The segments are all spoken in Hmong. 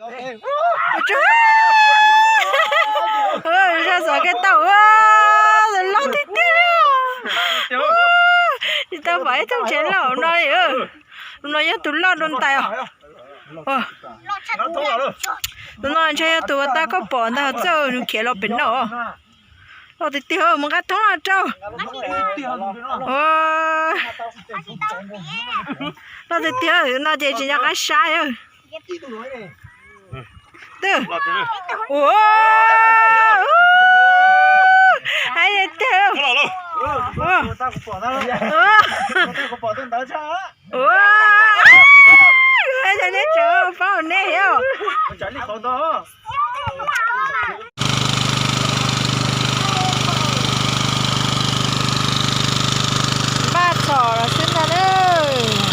Zaj xov kev tau loj tiag tiag li. Tsis tau pom ib tug tsev loj no li. Tus no yog tus loj dua ntais os. Tus no ntshe yog tus uas tau koj pom ntag, txawj nws khiav los pem no. Loj tiag tiag, mus nqa thoob no rau. Loj tiag tiag, no ces tsis nco qab saib. Twb, ua, hais tiag. Ua, hais tias neb tseem paub neb thiab. Npaj txhom los xwb ntag nawb.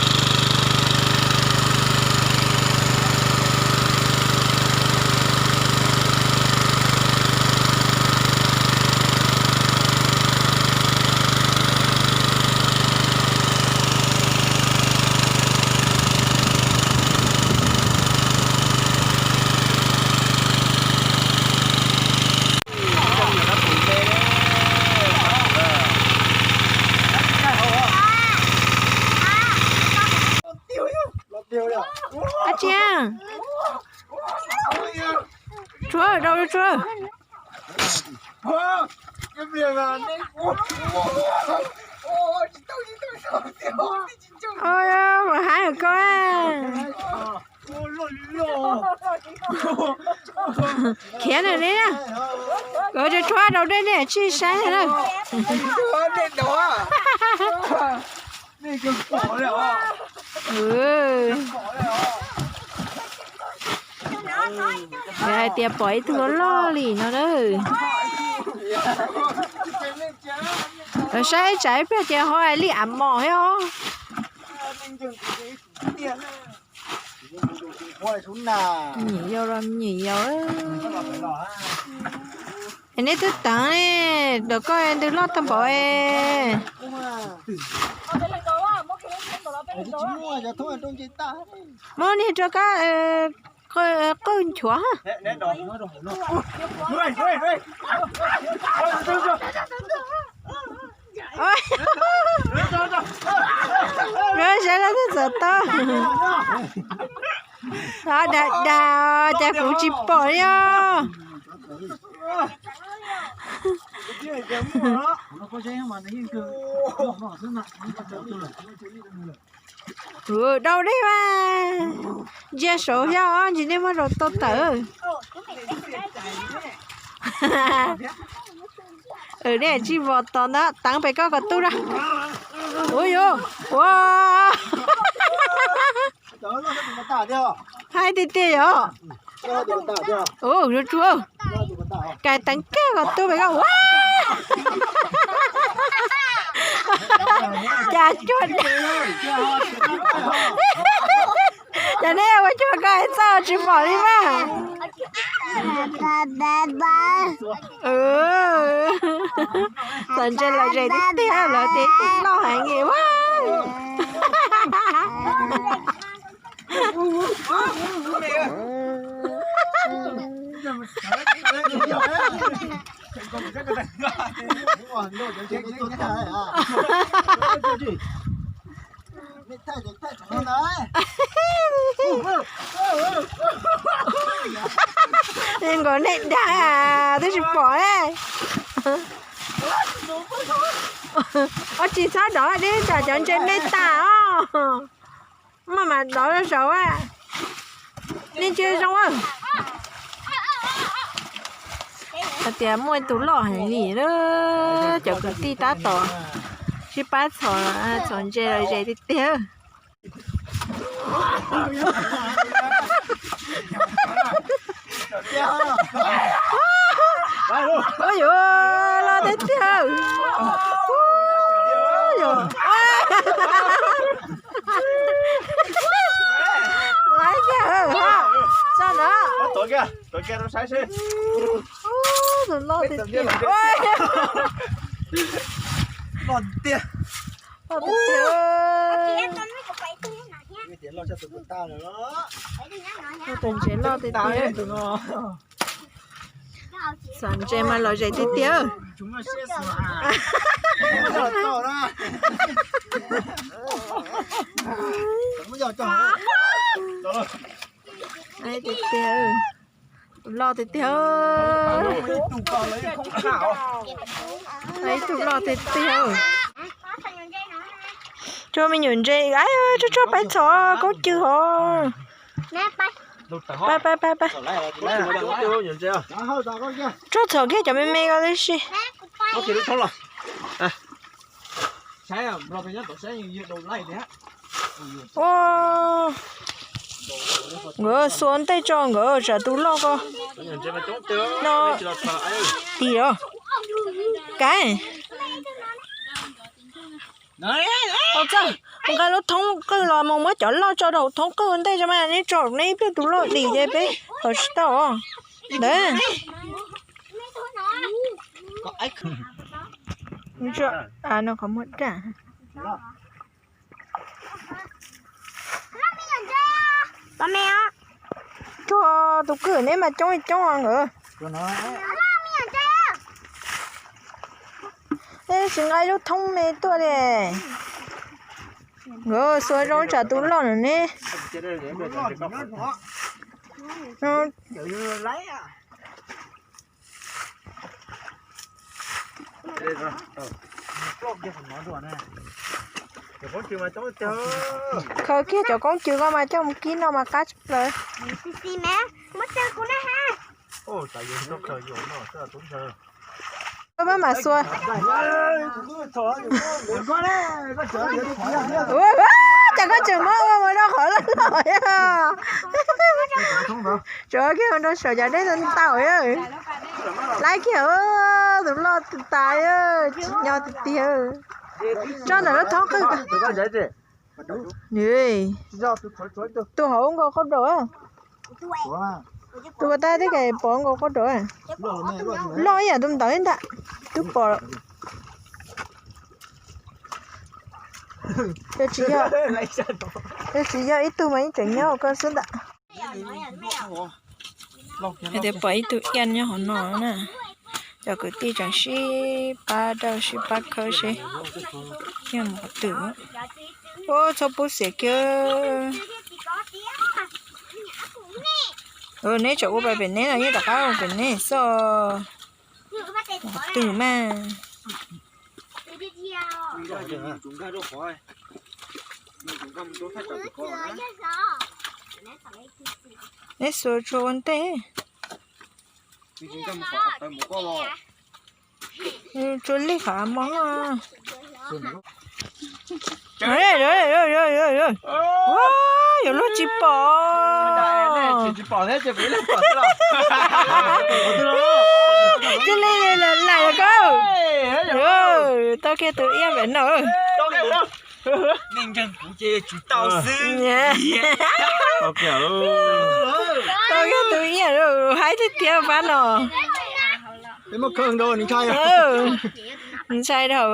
Ab tsi, tshuav, rau tshuav. Ua haib koj. Khiav na ne, koj tsuas tshuav rau dej ne, tsis saib na. Yog hais tias pom ib tug loj li no na. Saib tsam ib pliag ces ho li av mos thiab os. Nyim yau los nyim yau. Es neb twb teev ne, ntawm koj ntws loj tag npaum. Muab niag rau koj qwj nchuav. Saib lawv twb txawm tau. Dag dag, cas kuv tsis pom li os. Dau dej mas, ntsia saud thiab os, ntsis nej muab rau tau tawm. Nej tsis vos tos ntawd, teev pem koj kom tu na. Ua yuav, ua, haib tiag tiag yom. Ua, yuav tsuav, kais teev kiag kom tu pem koj ua. Cas cuag, cas neb ua cuag koj txoj tsis pom li mas. Txom ntse lom zem tiag tiag, lawv tias loj heev li ua. Nkaus nej dag twb tsis pom. Ob tsis txhob dov deb tsam cov ntses me tas os. Maj mam dov rau saud, nej ntsia zoo. Hais tias muaj tus loj heev li, cov kwv tij tab tom sib pab txhom, txhom ntses lom zem tiag tiag. Ua yuav loj tiag tiag. Laiv kiag, tso na. Tus loj tiag tiag. Loj tiag tiag. Tus ntses loj tiag tiag. Xav ntses mas lom zem tiag tiag. Tiag tiag. Tus loj tiag tiag. Ib tug loj tiag tiag. Tso me nyuam ntses, tso tso pais txhom koob cw hov. Pais pais pais pais. Tso txhom kiag cov me me ko tib si. Ua, nkawd xuas ntej tso nkawd tsam tus loj ko. No, tis os. Kav. Mus nqa lub thoob qwj los mus muab cov loj tso rau thoob qwj ua ntej tso mas, neb tso neb ib pliag tus loj dim ces peb tau tsis tau os. Ntawd. No qhov muag daj. Tso tus kwj neb mas coob li coob nkawd. Neb tsis nqa ib lub thoob me tuaj li. Nkawd xuas zoo tsam tus loj no ne. Khaws kiag cov koob cw ko mas coj mus kib no mas qab tshaj plaws. Pab mam xuas. Ua, cas koj tseem muab ua mus rau qhov loj loj. Tsuav kiag mus rau saum cov dej ntau ntau. Laib kiag tus loj tas, tsis nyo tiag tiag. Tso ntawm lub thoob qwj. Tus hauv nkaus qaub daus. Tus uas tab tib kas pom nkaus qaub daus. Loj ib yam tus ntawd ntag. Twb pom. Yog tsis yog, yog tsis yog ib tug mas yeej tseem nyob koj xwb ntag. Hais tias pom ib tug iab nyob hauv no na. Cov kwv tij tseem sib pab daws sib pab khawb seb yog mus qhov twg. Ua txhob pub xiam kiag. Neb tseem ua pem neb no, yeej rov qab ua pem neb xwb. Mus qhov twg mas. Neb xuas tsuag ua ntej. Tsuag li qhov mos. Yuav luag tsis pom. Cia li lawm lawm ko. Tau kiag tus iab pem no. Tau kiag tus iab, haib tiag tiag pab no. Ntshai dhau.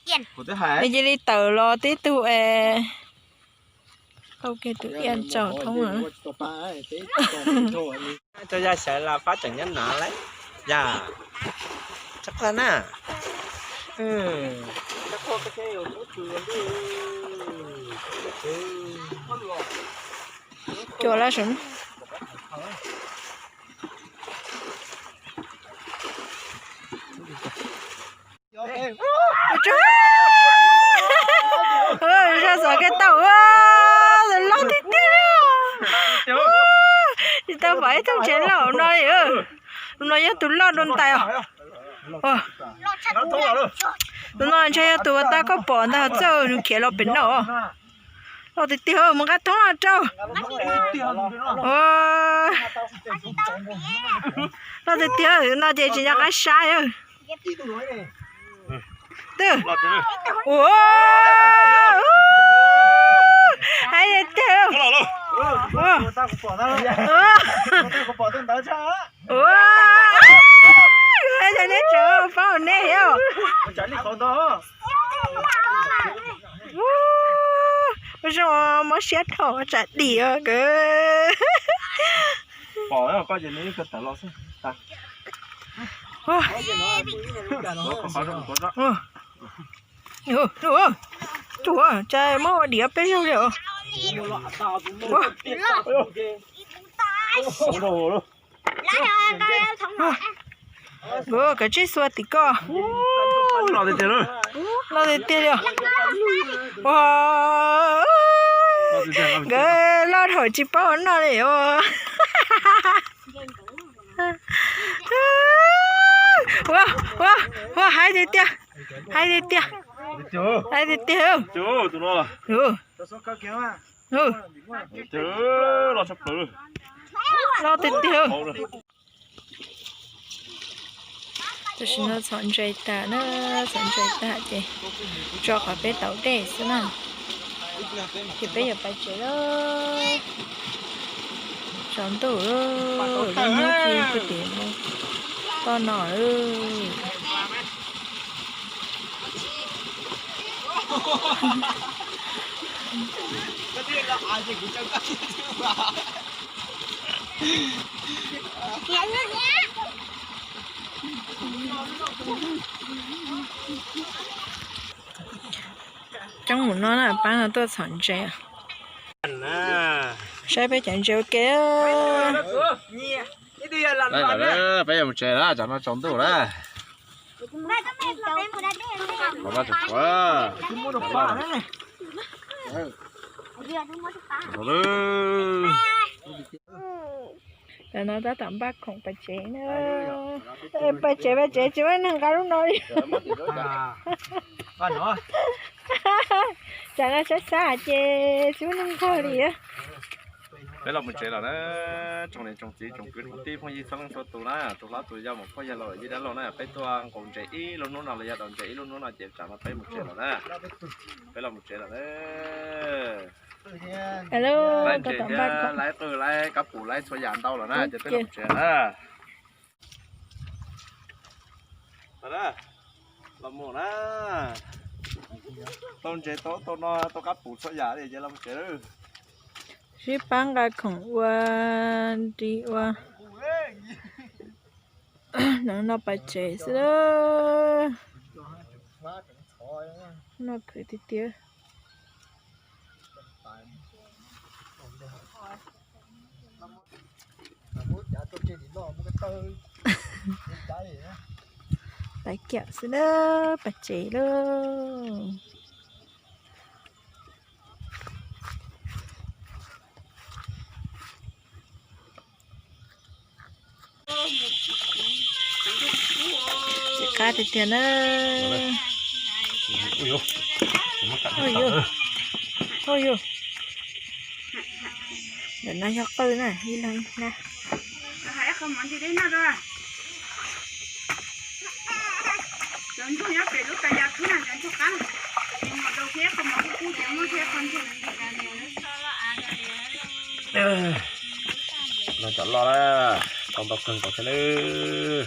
Cia li tawm los tib tug es. Tau kiag tus iab tsaus thoob lawm. Tso ya xyaw las pab tseem nyob nav lawm. Ya, txhob qhia na. Cua lawm saum. Zaj xov kej tau, loj tiag tiag li. Tsis tau pom ib tug ntses loj no li. Tus no yog tus loj dua ntais os. Tus no ntshe yog tus uas tau koj pom ntag, txawj nws khiav los pem no. Loj tiag tiag, mus nqa thoob los rau. Loj tiag tiag, no ces tsis nco qab saib. Twb, ua, haib tiag. Ua, neb tseem paub neb yom. Zoo mob siab dhau tsam dim nkawd. Ua, ua, ua, tsuas tsa muab ua diav peb zaug li os. Nkawd kav tsij xuas tim ko. Loj tiag tiag li. Ua, nkawd loj dhau tsis paub ua noj li os. Ua, ua, ua, hais tiag tiag, hais tiag tiag, hais tiag tiag. Loj tiag tiag. Tam sim no txhom ntses tas na, txhom ntses tas ces tso qhov peb tau dej xwb na, ces peb yuav pais tsev lawm. Tsaus ntuj lawm, lub hnub ci puag tim no, toj no lawm. Coob mus no na, pab no tuaj txhom ntses. Saib peb cov ntses ua ke. Peb yuav mus tsev lawm, tsam no tsaus ntuj lawm. Tam no tab tom npaj khoom pais tsev na. Pais tsev, pais tsev tsis muaj neeg nqa lub no li. Tsam no sab sab ces tsis muaj neeg nqa li. Peb los mus tsev lawm na, tsoom niam tsoom txiv tsoom kwv tsoom tij phooj ywg txhua leej txhua tus na, tus hlob tus yau mus phooj yawg laus yij dab laug na, peb tuaj nqus ntses ib lub hnub no los yog daus ntses ib lub hnub no ces tsam no peb mus tsev lawm na. Peb los mus tsev lawm na. Laib ntses thiab laib qwj laib kab pum laib txhua yam ntau lawm na ces peb los mus tsev na. Los mus na. Tau ntses tau tau no tau kab pum txhua yam li ces los mus tsev lawm. Sib pab nqa khoom ua nri ua no no pais tsev xwb. Noj khwv tiag tiag. Pais kiam xwb na, pais tsev lawm. Tsis qab tiag tiag na. Ntawm no yog qwj na, ib leeg na. No cov loj na, tau ntau kawg nkaus thiab lawm.